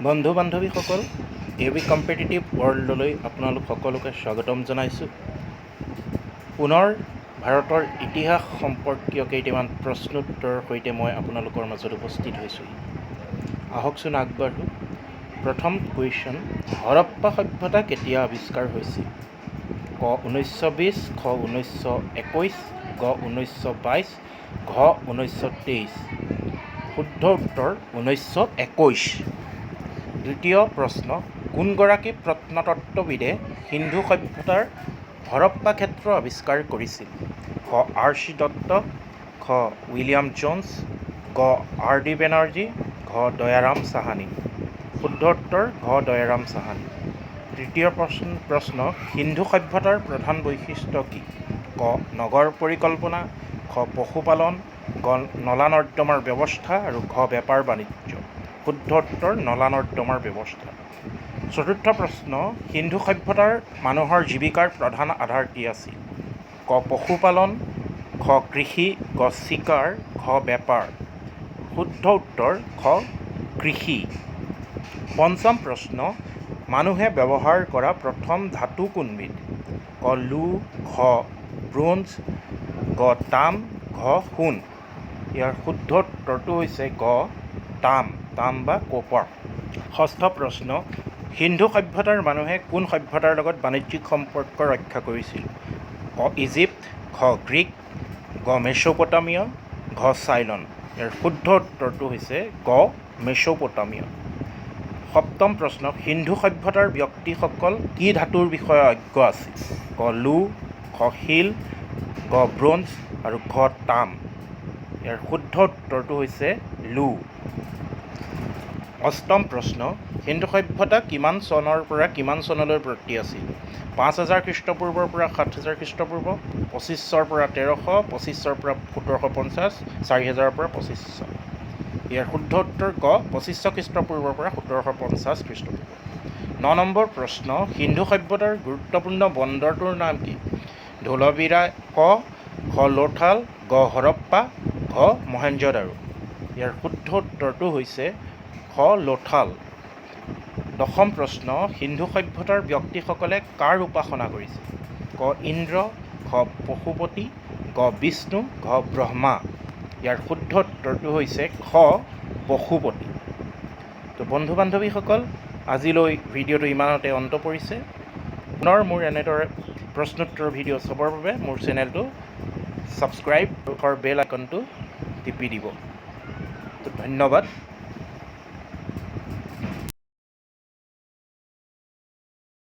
বন্ধু বান্ধৱীসকল, A B competitive ৱৰ্ল্ডলৈ আপোনালোক সকলোকে স্বাগতম জনাইছোঁ। পুনৰ ভাৰতৰ ইতিহাস সম্পৰ্কীয় কেইটামান প্ৰশ্নোত্তৰৰ সৈতে মই আপোনালোকৰ মাজত উপস্থিত হৈছোঁহি। আহকচোন আগবাঢ়োঁ। প্ৰথম কুৱেশ্যন, হৰপ্পা সভ্যতা কেতিয়া আৱিষ্কাৰ হৈছিল? ক 1920, খ 1921, গ 1922, ঘ 1923। শুদ্ধ উত্তৰ 1921। দ্বিতীয় প্ৰশ্ন, কোনগৰাকী প্ৰত্নতত্ত্ববিদে সিন্ধু সভ্যতাৰ হৰপ্পা ক্ষেত্ৰ আৱিষ্কাৰ কৰিছিল? ক আৰ চি দত্ত, খ উইলিয়াম জোন্স, গ আৰ ডি বেনাৰ্জী, ঘ দয়াৰাম চাহানী। শুদ্ধ উত্তৰ ঘ দয়াৰাম চাহানী। তৃতীয় প্ৰশ্ন, সিন্ধু সভ্যতাৰ প্ৰধান বৈশিষ্ট্য কি? ক নগৰ পৰিকল্পনা, খ পশুপালন, গ নলা নৰ্দমাৰ ব্যৱস্থা আৰু ঘ বেপাৰ বাণিজ্য। শুদ্ধ উত্তৰ নলা নৰ্দমাৰ ব্যৱস্থা। চতুৰ্থ প্ৰশ্ন, সিন্ধু সভ্যতাৰ মানুহৰ জীৱিকাৰ প্ৰধান আধাৰ কি আছিল? ক পশুপালন, খ কৃষি, গ চিকাৰ, ঘ বেপাৰ। শুদ্ধ উত্তৰ খ কৃষি। পঞ্চম প্ৰশ্ন, মানুহে ব্যৱহাৰ কৰা প্ৰথম ধাতু কোনবিধ? ক লো, খ ব্ৰঞ্জ, গ তাম, ঘ সোণ। ইয়াৰ শুদ্ধ উত্তৰটো হৈছে গ তাম, তাম বা কপাৰ। ষষ্ঠ প্ৰশ্ন, সিন্ধু সভ্যতাৰ মানুহে কোন সভ্যতাৰ লগত বাণিজ্যিক সম্পৰ্ক ৰক্ষা কৰিছিল? ক ইজিপ্ত, খ গ্ৰীক, গ মেছ'পটামিয়া, ঘ চাইলন। ইয়াৰ শুদ্ধ উত্তৰটো হৈছে গ মেছ'পটামিয়া। সপ্তম প্ৰশ্ন, সিন্ধু সভ্যতাৰ ব্যক্তিসকল কি ধাতুৰ বিষয়ে অজ্ঞ আছিল? ক লো, খ শিল, গ ব্ৰঞ্জ আৰু ঘ তাম। ইয়াৰ শুদ্ধ উত্তৰটো হৈছে লো। অষ্টম প্ৰশ্ন, সিন্ধু সভ্যতা কিমান চনৰ পৰা কিমান চনলৈ বৰ্তি আছিল? 5000 খ্ৰীষ্টপূৰ্বৰ পৰা 7000 খ্ৰীষ্টপূৰ্ব, 2500ৰ পৰা 1300, 2500ৰ পৰা 1750, 4000ৰ পৰা 2500। ইয়াৰ শুদ্ধ উত্তৰ গ 2500 খ্ৰীষ্টপূৰ্বৰ পৰা 1750 খ্ৰীষ্টপূৰ্ব। ন নম্বৰ প্ৰশ্ন, সিন্ধু সভ্যতাৰ গুৰুত্বপূৰ্ণ বন্দৰটোৰ নাম কি? ধোলাবিৰা ক, খ লোথাল, গ হৰপ্পা, ঘ মহেঞ্জোদাৰো। ইয়াৰ শুদ্ধ উত্তৰটো হৈছে খ লোথাল। দশম প্ৰশ্ন, সিন্ধু সভ্যতাৰ ব্যক্তিসকলে কাৰ উপাসনা কৰিছিল? ক ইন্দ্ৰ, খ পশুপতি, গ বিষ্ণু, ঘ ব্ৰহ্মা। ইয়াৰ শুদ্ধ উত্তৰটো হৈছে খ পশুপতি। তো বন্ধু বান্ধৱীসকল, আজিলৈ ভিডিঅ'টো ইমানতে অন্ত পৰিছে। পুনৰ মোৰ এনেদৰে প্ৰশ্নোত্তৰ ভিডিঅ' চাবৰ বাবে মোৰ চেনেলটো ছাবস্ক্ৰাইব আৰু বেল আইকনটো টিপি দিব। তো ধন্যবাদ।